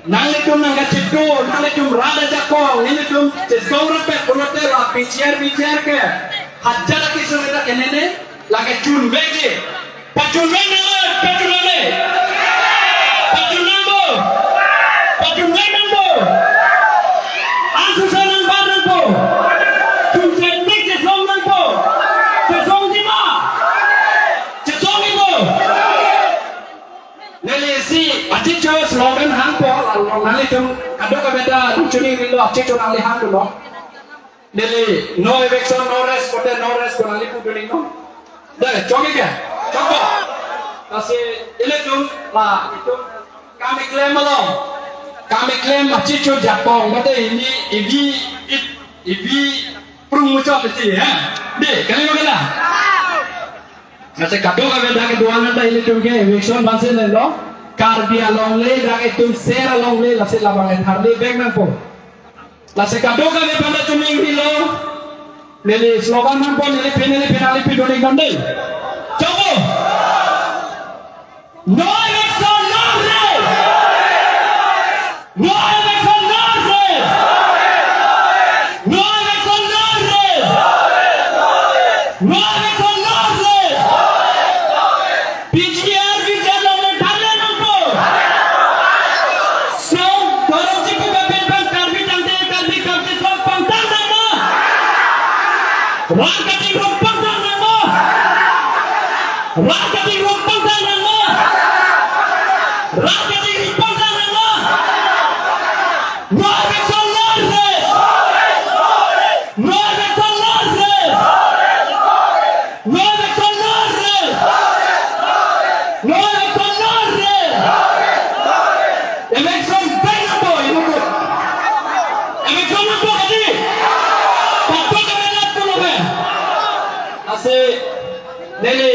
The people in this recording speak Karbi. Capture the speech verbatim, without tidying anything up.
Nanglitum nangkachedo, nanglitum rat ajakong, nelitum chesong rapet pulote la P G R, V G R ke hajat akesung dak kenene, lake chunvekji. Pachunvek nang, pachunvek nang. Pachun nangpo. Pachunvek nangpo. Ansusa nangbar nangpo. Chunchek tik chesong nangpo. Chesongji ma? Chesongjipo. Neli isi achicho slogan hangpo, along nanglitum kadokave ta nangchiningrilo, achicho nangli hangdunlo. Neli no eviction, no rest, kote no rest ko nangli pudun iknon. Dei, chokji ke? Chokpo. Lasi ilitum, la, itum kam keklem along, kam keklem achicho jakong, mate ini, ivi, i-, ivi prung muchot isi, ha? Dei, kali ma kali? Lasi kadokave dak kedo-an ta ilitum ke eviction bansi lelo. Karbi alongle dak itum ser alongle, lasi labang etharli vek nangpo. Lasi kadokave aphan ta chiningrilo. Neli slogan nangpo, neli pin, neli pin, neli pin dun iknon dei. Chokpo. No eviction, no rest. No eviction, no rest. No eviction, no rest. No eviction, no rest. P G R, V G R longle tharle nangpo. Song, dorong chipu bapin bang Karbi tangte, Karbi Karbi song pangtang nangma. Rat kachingrum pangtang nangma. Rat kachingrum pangtang nangma. Rat kachingrum pangtang nangma. No eviction, no rest. No eviction, no rest. No eviction, no rest. No eviction, no rest. Eviction vek nangpo, ibu. Eviction nangpo kali. Patok kami nak pulo be. Lasi, neli